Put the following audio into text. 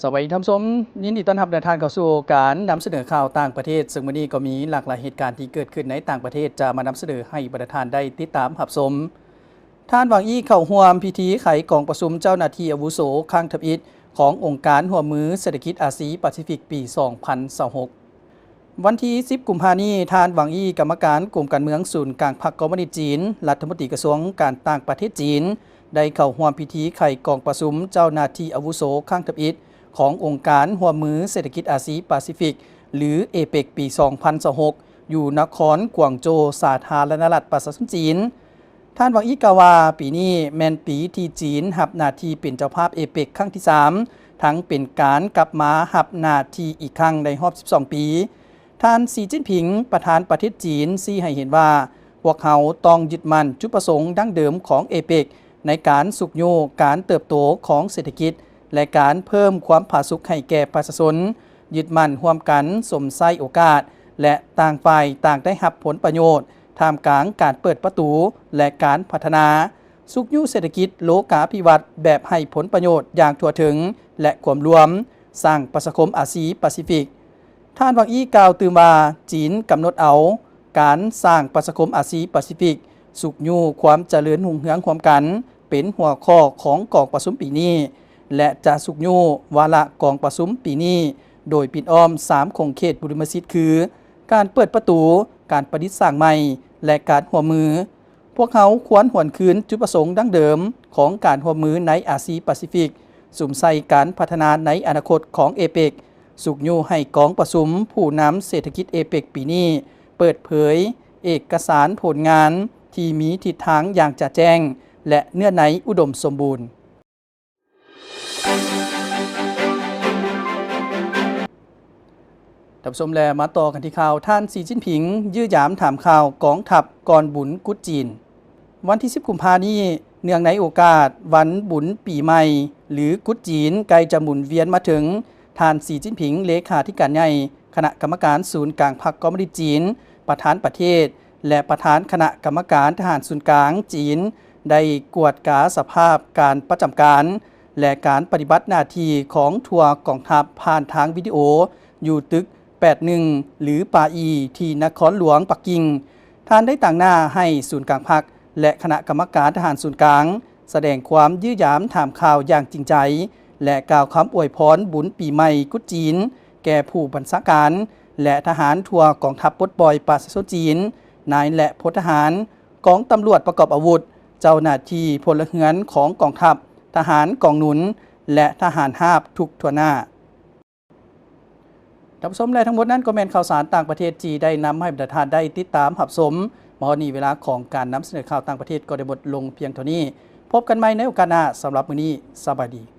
ສະບາຍດີທ່ານຜູ້ຊົມ, ຍິນດີຕ້ອນຮັບນຳທ່ານເຂົ້າສູ່ການນຳສະເໜີຂ່າວຕ່າງປະເທດ, ເຊິ່ງມື້ນີ້ກໍມີຫຼາກຫຼາຍເຫດການທີ່ເກີດຂຶ້ນໃນຕ່າງປະເທດ ຈະມານຳສະເໜີໃຫ້ບັນດາທ່ານໄດ້ຕິດຕາມຮັບຊົມ. ທ່ານ ຫວັງ ອີ່ ເຂົ້າຮ່ວມພິທີໄຂກອງປະຊຸມເຈົ້າໜ້າທີ່ອາວຸໂສຄັ້ງທຳອິດຂອງອົງການຮ່ວມມືເສດຖະກິດອາຊີປາຊີຟິກປີສອງພັນຊາວຫົກ. ວັນທີສິບກຸມພານີ້, ທ່ານ ຫວັງ ອີ່ ກຳມະການກົມການເມືອງສູນກາງພັກຄອມມູນິດຈີນ, ລັດຖະມົນຕີກະຊວງການຕ່າງປະເທດຈີນ ໄດ້ເຂົ້າຮ່ວມພິທີໄຂກອງປະຊຸມເຈົ້າໜ້າທີ່ອາວຸໂສຄັ້ງທຳອິດຂອງອົງການຮ່ວມມືເສດຖະກິດອາຊີປາຊີຟິກ ຫຼື ເອເປັກ ປີສອງພັນຊາວຫົກ ຢູ່ນະຄອນກວາງໂຈວ, ສາທາລະນະລັດປະຊາຊົນຈີນ. ທ່ານ ຫວັງ ອີ່ ກ່າວວ່າ ປີນີ້ແມ່ນປີທີ່ຈີນຮັບໜ້າທີ່ເປັນເຈົ້າພາບເອເປັກຄັ້ງທີສາມ, ທັງເປັນການກັບມາຮັບໜ້າທີ່ອີກຄັ້ງໃນຮອບສິບສອງປີ. ທ່ານ ສີ ຈິ້ນຜິງ ປະທານປະເທດຈີນ ຊີ້ໃຫ້ເຫັນວ່າ ພວກເຮົາຕ້ອງຍຶດໝັ້ນຈຸດປະສົງດັ້ງເດີມຂອງເອເປັກ ໃນການຊຸກຍູ້ການເຕີບໂຕຂອງເສດຖະກິດ ແລະ ການເພີ່ມຄວາມຜາສຸກໃຫ້ແກ່ປະຊາຊົນ, ຍຶດໝັ້ນຮ່ວມກັນຊົມໃຊ້ໂອກາດ ແລະ ຕ່າງຝ່າຍຕ່າງໄດ້ຮັບຜົນປະໂຫຍດ ທ່າມກາງການເປີດປະຕູ ແລະ ການພັດທະນາ, ຊຸກຍູ້ເສດຖະກິດໂລກາພິວັດແບບໃຫ້ຜົນປະໂຫຍດຢ່າງທົ່ວເຖິງ ແລະ ຄວາມລວມ, ສ້າງປະຊາຄົມອາຊີປາຊີຟິກ. ທ່ານ ຫວັງ ອີ່ ກ່າວຕື່ມວ່າ ຈີນກຳນົດເອົາການສ້າງປະຊາຄົມອາຊີປາຊີຟິກ, ຊຸກຍູ້ຄວາມຈະເລີນຮຸ່ງເຮືອງຮ່ວມກັນ ເປັນຫົວຂໍ້ຂອງກອງປະຊຸມປີນີ້ ແລະ ຈະຊຸກຍູ້ວາລະກອງປະຊຸມປີນີ້ ໂດຍປິດອ້ອມສາມຂົງເຂດບຸລິມະສິດ ຄື ການເປີດປະຕູ, ການປະດິດສ້າງໃໝ່ ແລະ ການຮ່ວມມື. ພວກເຮົາຄວນຫວນຄືນຈຸດປະສົງດັ້ງເດີມຂອງການຮ່ວມມືໃນອາຊີປາຊີຟິກ, ສຸມໃສ່ການພັດທະນາໃນອະນາຄົດຂອງເອເປັກ, ຊຸກຍູ້ໃຫ້ກອງປະຊຸມຜູ້ນຳເສດຖະກິດເອເປັກປີນີ້ ເປີດເຜີຍເອກະສານຜົນງານທີ່ມີທິດທາງຢ່າງຈະແຈ້ງ ແລະ ເນື້ອໃນອຸດົມສົມບູນ. ທ່ານຜູ້ຊົມ ແລະ ມາຕໍ່ກັນທີ່ຂ່າວ, ທ່ານ ສີ ຈິ້ນຜິງ ຢ້ຽມຢາມຖາມຂ່າວກອງທັບກ່ອນບຸນກຸດຈີນ. ວັນທີສິບກຸມພານີ້, ເນື່ອງໃນໂອກາດວັນບຸນປີໃໝ່ ຫຼື ກຸດຈີນ ໃກ້ຈະໝູນວຽນມາເຖິງ, ທ່ານ ສີ ຈິ້ນຜິງ ເລຂາທິການໃຫຍ່ຄະນະກຳມະການສູນກາງພັກຄອມມູນິດຈີນ, ປະທານປະເທດ ແລະ ປະທານຄະນະກຳມະການທະຫານສູນກາງຈີນ ໄດ້ກວດກາສະພາບການປະຈຳການ ແລະ ການປະຕິບັດໜ້າທີ່ຂອງທົ່ວກອງທັບຜ່ານທາງວິດີໂອ ຢູ່ຕຶກແປດໜຶ່ງ ຫຼື ປາອີ ທີ່ນະຄອນຫຼວງປັກກິ່ງ. ທ່ານໄດ້ຕາງໜ້າໃຫ້ສູນກາງພັກ ແລະ ຄະນະກຳມະການທະຫານສູນກາງ ສະແດງຄວາມຢ້ຽມຢາມຖາມຂ່າວຢ່າງຈິງໃຈ ແລະ ກ່າວຄຳອວຍພອນບຸນປີໃໝ່ກຸດຈີນ ແກ່ຜູ້ບັນຊາການ ແລະ ທະຫານທົ່ວກອງທັບປົດປ່ອຍປະຊາຊົນຈີນ, ນາຍ ແລະ ພົນທະຫານ, ກອງຕຳຫຼວດປະກອບອາວຸດ, ເຈົ້າໜ້າທີ່ພົນລະເຮືອນຂອງກອງທັບ, ທະຫານກອງໜູນ ແລະ ທະຫານຮາບທຸກທົ່ວໜ້າ. ທ່ານຜູ້ຊົມ ແລະ ທັງໝົດນັ້ນກໍແມ່ນຂ່າວສານຕ່າງປະເທດທີ່ໄດ້ນຳໃຫ້ບັນດາທ່ານໄດ້ຕິດຕາມຮັບຊົມ. ມາຮອດນີ້ເວລາຂອງການນຳສະເໜີຂ່າວຕ່າງປະເທດກໍໄດ້ໝົດລົງພຽງເທົ່ານີ້. ພົບກັນໃໝ່ໃນໂອກາດໜ້າ. ສຳລັບມື້ນີ້, ສະບາຍດີ.